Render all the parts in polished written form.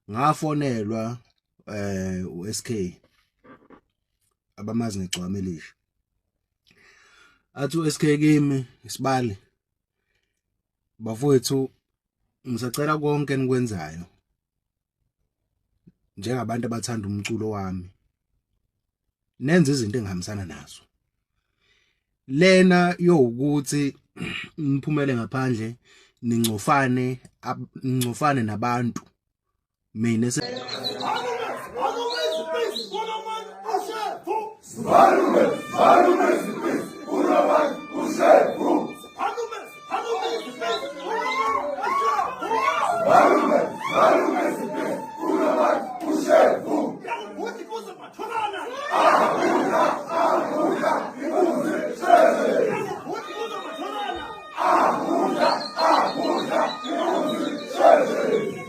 Ngafonelwa uSK abamazi ngegcwama elisha. Athi uSK kimi isibali bafowethu ngisacela konke enikwenzayo njengabantu abathanda umculo wami nenze izinto engihambisana nazo lena yowukuthi niphumele ngaphandle nincofane nincofane nabantu mina Valume, valume, unaman, ushevu. Valume, valume, unaman, ushevu. Ahula, ahula, inkunzi, sheshe. Ahula, ahula, inkunzi, sheshe.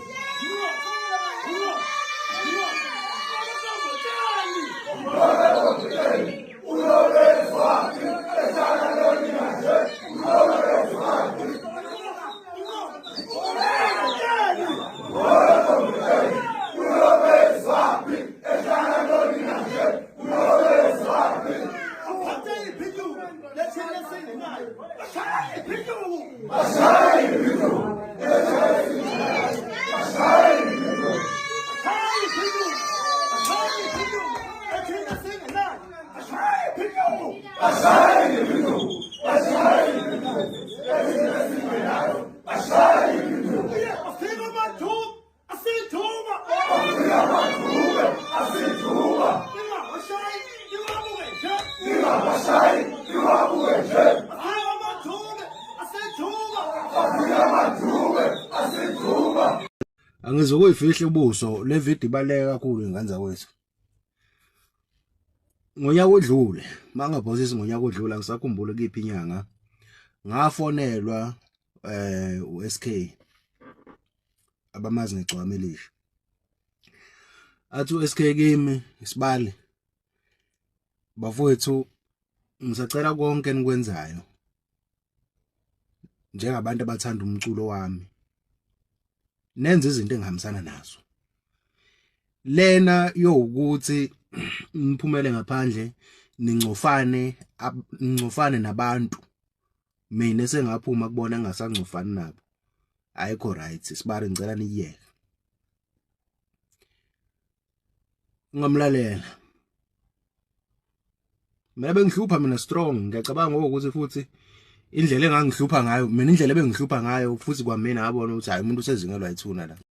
Angizukuyifihla ubuso le video ibaluleke kakhulu ingane zakwethu. Ngonyaka odlule, mangabhosisi ngonyaka odlule angisakhumbuli kuyiphi inyanga ngafonelwa uSK abamazi ngegcwama elisha. Athi uSK kimi isibali bafowethu ngisacela konke enikwenzayo njengabantu abathanda umculo wami nenze izinto engihambisana nazo lena yowukuthi niphumele ngaphandle nincofane nincofane nabantu mina sengaphuma kubona engasancofani nabo ayikho right sibari ngicela niyeke ngamlalela mina bengihlupha mina strong ngiyacabanga ukuthi futhi indlela engangihlupha ngayo mina indlela ebengihlupha ngayo futhi kwamina ngabona ukuthi hayi umuntu usezingelwa ithuna la.